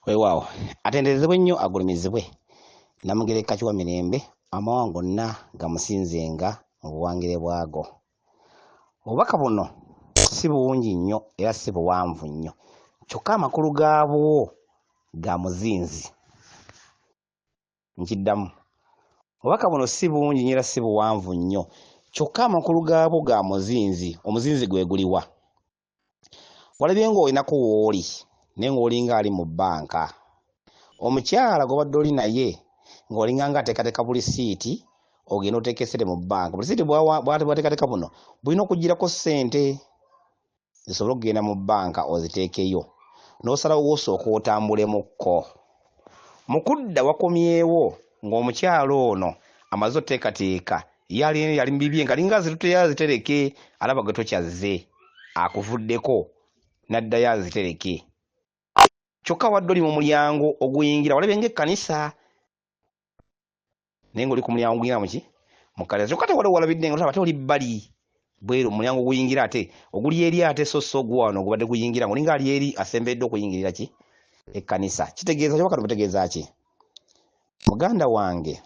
Weewaawo atenderezebwe nnyo agulumizibwe Namugereka Kiwamirembe amawanga gonna gamusinzenga mu buwangire bwago. Obubaka buno si bungi nnyo era si buwanvu nnyo kyokka amakulu gaabwo ga muzinzi. Nkiddamu, obubaka buno si bungi nnyo era si buwanvu nnyo kyokka amakulu gaabwo ga muzinzi. Omuzinzi gwe guliwa? Walabye ng'olinako w'oli naye ng'olinga ali mu bbanka. Omukyala gw'obadde oli naye ng'olinga ng'ateekateeka bulisiiti ogende oteeke ssente mu bbanka. Bulisiiti bw'ateekateeka buno bulina okuggyirako ssente zisobole okugenda mu bbanka oziteekeyo. N'osalawo osooke otambulemukko. Mu kudda wakomyewo ng'omukyala ono amaze oteekateeka ye ali yali mu bibye ng'alinga azitutteyo azitereke alaba gwe tokyazze akuvuddeko n'addayo azitereke kyokka wadde oli mu mulyango oguyingira walabye ng'ekkanisa naye ng'oli ku mulyango oguyingira muki mu kkanisa kyokka tewali walabidde nga ate oli bbali bweru omulyango oguyingira ate oguli eri ate so so ogwano ogubadde guyingira ng'olinga ali eri asemberedde okuyingirira ki ekkanisa kitegeeza kyobaka butegeeza ki muganda wange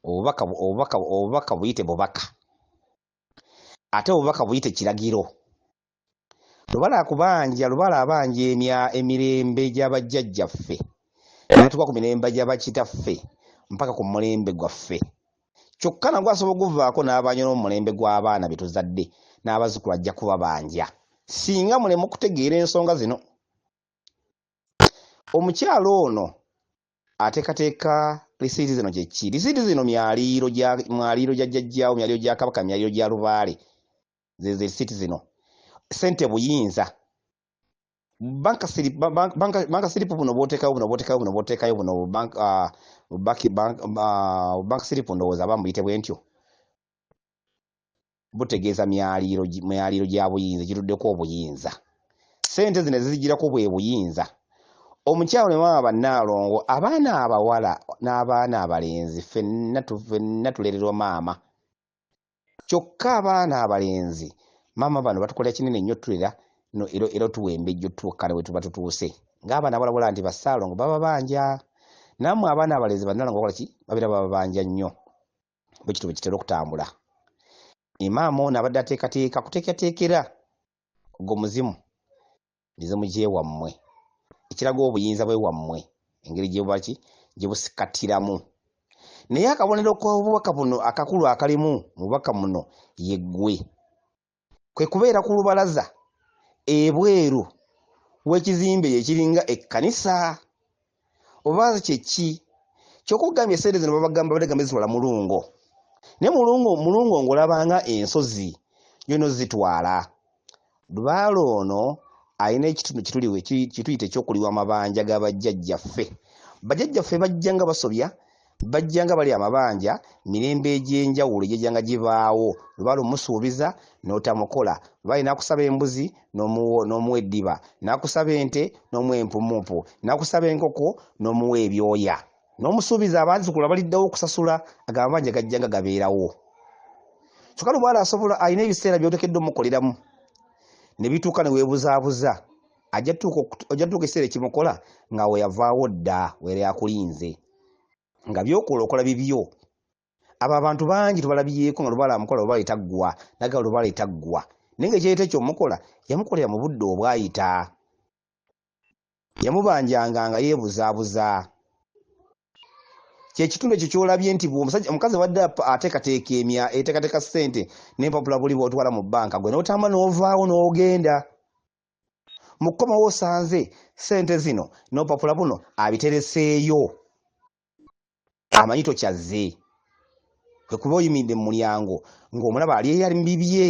obubaka obubaka obubaka buyite bubaka ate obubaka buyite kiragiro lubala akubanja lubala abanja emya emirembe gya bajjajjaffe natuka ku mirembe gya bakitaffe mpaka ku mulembe gwaffe kyokka nagwo asobola okuguvaako n'abanja n'omulembe gw'abaana be tuzadde n'abazzukulu ajja kubabanja singa mulema okutegeera ensonga zino omukyalo ono ateekateeka lisiiti zino kyeki lisiiti zino myaliiro gya myaliiro gya jjajjaawo myaliiro gya kabaka myaliiro gya lubaale zezo lisiiti zino sente buyinza banka slip banka slip buno bwotekayo buno bwotekayo buno bwotekayo buno bank bank bank slip ndowooza bamuyite bwentyo butegeeza myaliiro myaliiro gya buyinza gituddeko obuyinza ssente zino ezizigirako bwe buyinza omukyalo ne maama bannaalongo abaana abawala n'abaana abalenzi ffenna ffenna tulererwa maama kyokka abaana abalenzi maama bano batukolera kinene nnyo tulera no era era otuwa embejja otutuuka ne we tuba tutuuse ng'abaana abalabula nti bassaalongo baba banja nammwe abaana abalenzi bannaalongo bakola ki babeera bababanja nnyo bwe kityo bwe kitera okutambula imaama ono abadde ateekateeka kuteekateekera ogwo muzimu mizimu gyewammwe ekiraga obuyinza bwe wammwe engeri gyebubaki gye busikatiramu naye akabonero k'obubaka buno akakulu akalimu mu bubaka muno yeggwe kwe kubeera ku lubalaza ebweru w'ekizimbe ekiringa ekkanisa oba kyeki kyokka ogambye esente zino babagamba badde zitwala mulungo naye mulungo mulungo ng'olabanga ensozi yona ozitwala lubaale ono alina ekitundu kituliwe kituyita ekyokuliwa amabanja ga bajjajjaffe bajjajjaffe bajja nga basobya bajja nga bali amabanja mirembe egy'enjawulo egyajjanga gibaawo lubaale omusuubiza n'otamukola lubaale n'akusaba embuzi n'omuwa eddiba n'akusaba ente n'omuwa empumumpu n'akusaba enkoko n'omuwa ebyoya n'omusuubiza abazzukulu abaliddawo okusasula ago amabanja gajja nga gabeerawo kyokka lubaale asobola alina ebiseera by'oteekeddwa omukoleramu ne bituuka ne weebuzaabuza ajja tuuka ekiseera ekimukola nga weyavaawo dda wera yakulinze nga byokola okola bibyo abo abantu bangi tubalabyeko nga lubaale amukola lubaale taggwa naga lubaale taggwa naye nga ekyeyita ekyo omukola yamukolera mu budde obwayita yamubanjanga nga yeebuzaabuza kyekitundu ekyo kyolabye nti omusajja omukazi abadde ateekateeka emya eteekateeka ssente n'empapula buli bwotwala mu bbanka gwe n'otamba n'ovaawo n'ogenda mu kukomawo osanze ssente zino n'obupapula buno abitereseeyo amanyi tokyazze kwe kuba oyimiridde mu mulyango ng'omulaba ali eri ali mu bibye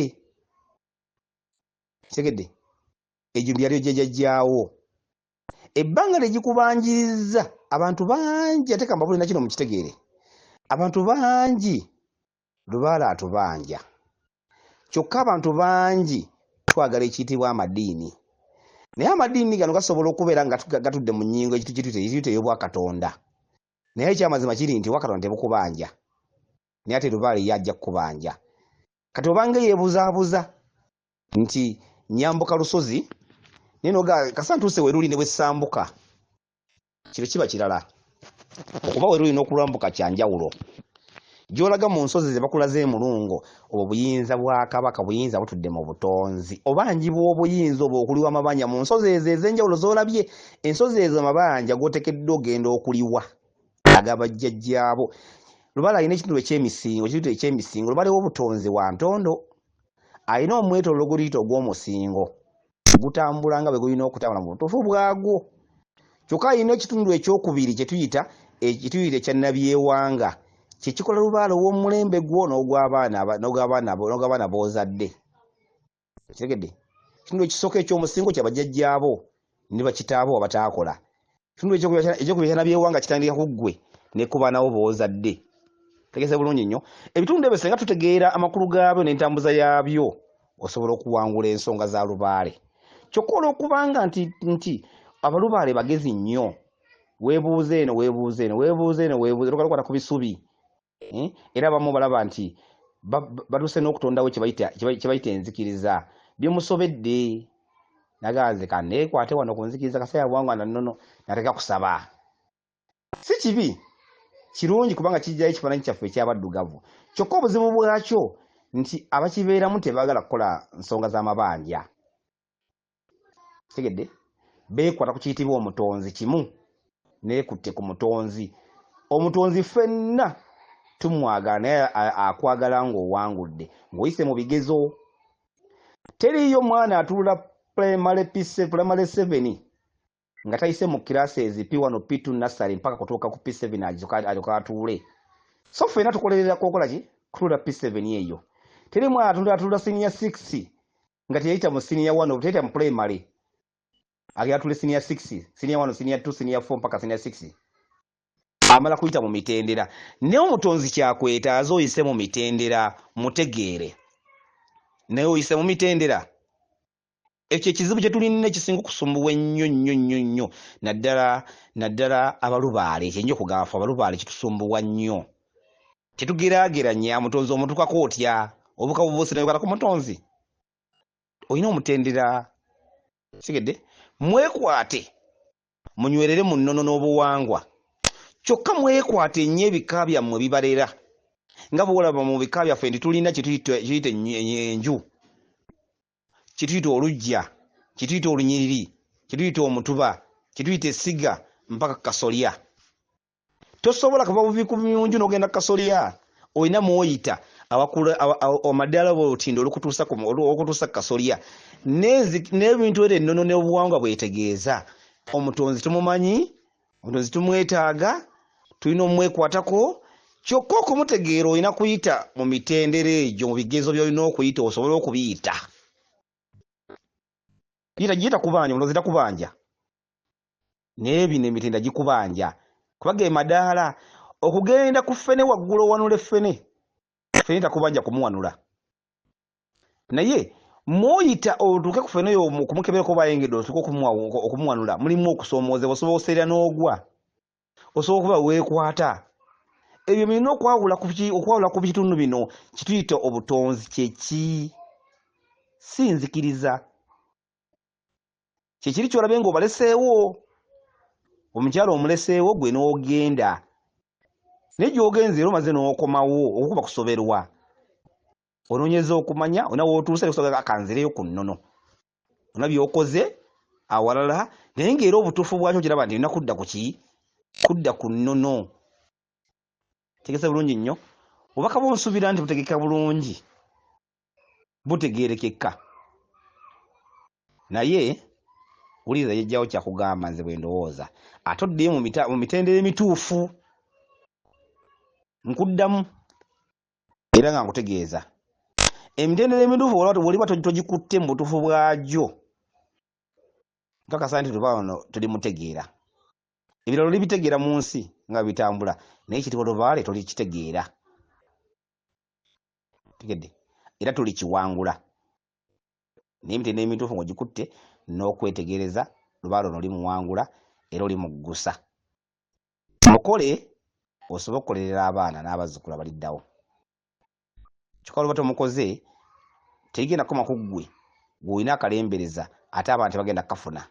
kitegedde egyo byali ojjajjajjaawo ebbanga lye gikubanjirizza abantu bangi ate kambabuli nakino mukitegeere abantu bangi lubaale atubanja kyokka abantu bangi twagala ekiyitibwa amadiini naye amadiini gano gasobola okubeera nga gatudde mu nnyingo ekituyita ey'obwakatonda naye ekyamazima kiri nti obwakatonda tebukubanja naye ate lubaale ye ajja kukubanja kati obanga yeebuzaabuza nti nyambuka lusozi naye noga kasa ntuuse weruli ne bwe sambuka Kino kiba kirala. Okuba we luli n'okulwambuka kya njawulo. Gy'olaga mu nsozi ze bakulaze e Mulungo, obwo buyinza bwa Kabaka, buyinza butudde mu butonzi. Obanjibwa obuyinza obwo okuliwa amabanja mu nsozi ezo ez'enjawulo z'olabye. Ensozi ezo amabanja g'oteekeddwa ogenda okuliwa aga bajjajjaabo. Lubaale alina ekitundu eky'emisingo, kye tuyita eky'emisingo. Lubaale w'obutonzi wa ntondo. Alina omwetooloolo gwe tuyita ogw'omusingo. Gutambula nga bwe gulina okutambula mu butuufu bwagwo. Kyokka alina ekitundu ekyokubiri kye tuyita ekituyita ekya Nabyewanga, kye kikola lubaale ow'omulembe gwo n'ogw'abaana n'ogw'abaana b'ozadde. Okitegedde? Ekitundu ekisooka eky'omusingo kya bajjajjaabo ne bakitaabo abataakola. Ekitundu ekyokubiri ekya Nabyewanga kitandika ku ggwe ne ku baana bo b'ozadde. Tegese bulungi nnyo. Ebitundu ebyo singa tutegeera amakulu gaabyo n'entambuza yaabyo, osobola okuwangula ensonga za lubaale. Kyokka olw'okubanga nti nti abalubaale bagezi nnyo, weebuuza eno, weebuuza eno, weebuuza eno, weebuuza, lukwata ku bisubi. Eh? Era abamu balaba nti batuuse n'okutondawo kye bayita enzikiriza. Bimusobedde. Naganze kanneekwate wano ku nzikiriza kaseera buwangwa na nnono, nateeka kusaba. Si kibi, kirungi kubanga kijjayo ekifaananyi kyaffe eky'abaddugavu. Kyokka obuzibu bwakyo nti abakibeeramu tebaagala kukola nsonga z'amabanja. Kitegedde? Beekwata ku kiyitibwa omutonzi kimu, neekutte ku mutonzi. Omutonzi ffenna tumwagala naye akwagala ng'owangudde, ng'oyise mu bigezo. Teriiyo mwana atuula primary P7, primary 7 nga tayise mu classes P1, P2 nursery mpaka kutuuka ku P7 alyoka atuule. So ffenna tukolerera kukola ki? Kutuula P7 eyo. Teri mwana atuula senior 6 nga teyayita mu senior 1, teyayita mu primary. Agenda atuule senior 6, senior 1, senior 2, senior 4 mpaka senior 6. Amala kuyita mu mitendera. Naye omutonzi kyakwetaaza oyise mu mitendera, mutegeere. Naye oyise mu mitendera. Ekyo ekizibu kye tulina ekisinga okusumbuwa ennyo nnyo nnyo nnyo, naddala abalubaale. Ekyo nnyo okugamba ffe abalubaale kitusumbuwa nnyo. Tetugeraageranya mutonzi omutukako otya? Obuka bubuusi naye ku mutonzi. Olina omutendera. Sigedde? Mwekwate, munywerere mu nnono n'obuwangwa. Kyokka mwekwate nnyo ebika byammwe bibalera. Nga bw'olaba mu bika byaffe nti tulina kye tuyita enju, kye tuyita oluggya, kye tuyita olunyiriri, kye tuyita omutuba, kye tuyita essiga mpaka ku kasolya. Tosobola kuva buvi ku nju n'ogenda ku kasolya. Olina mw'oyita amadaala bw'olutindo olukutuusa ku kasolya. N'ebintu era ennono n'obuwangwa bwetegeeza. Omutonzi tumumanyi, omutonzi tumwetaaga, tulina omwekwatako. Kyokka okumutegeera olina kuyita mu mitendera egyo, mu bigezo by'olina okuyita osobole okubiyita. Yita kubanja, omutonzi takubanja. Naye bino emitendera gikubanja. Kuba ge madaala okugenda ku ffene waggulu owanula effene. Ffene takubanja kumuwanula. Naye mw'oyita otuuke ku ffene oyo okumukeberako oba ayengedde otuuke okumuwanula, mulimu okusoomoozebwa, osobola oseera n'ogwa. Osobola okuba weekwata. Ebyo birina okwawula ku bitundu bino kye tuyita obutonzi kye ki? Si nzikiriza. Kye kiri ky'olabye ng'obaleseewo. Omukyala omuleseewo gwe n'ogenda. Naye gy'ogenze era omaze n'okomawo okuba kusoberwa. Onoonyeza okumanya, olina w'otuuse okusobola kanzireyo ku nnono. Olina by'okoze awalala naye ng'era obutuufu bwakyo okiraba nti olina kudda ku ki? Kudda ku nnono. Tegese bulungi nnyo. Obubaka bwo nsuubira nti butegeka bulungi. Butegeerekeka. Naye wuliriza jjajjaawo kyakugamba nze bwe ndowooza. Ate oddeyo mu mitendera emituufu. Nkuddamu era nga nkutegeeza. Emitendera emituufu bw'oliba togikutte mu butuufu bwagyo, nkakasa nti tuba wano tulimutegeera. Ebirala olibitegeera mu nsi nga bitambula, naye ekitibwa lubaale tolikitegeera. Tegedde? Era tulikiwangula. Naye emitendera emituufu ng'ogikutte n'okwetegereza, lubaale ono olimuwangula era olimuggusa. Mukole osobe okukolerera abaana n'abazzukulu abaliddawo. Kyokka lw'oba tomukoze, terigenda kukoma ku ggwe, ggwe olina akalembereza ate abaana tebagenda kukafuna.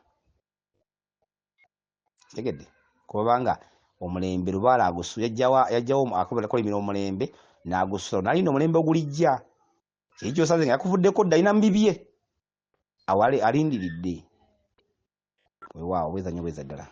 Kitegedde? Kubanga omulembe lubaale agusu yajjawo akolimira omulembe n'agusula, n'alinda omulembe ogulijja. Kiri ky'osanze nga yakuvuddeko dda, alina mu bibye, awali alindiridde. Weewaawo, bweza nnyo, bweza ddala.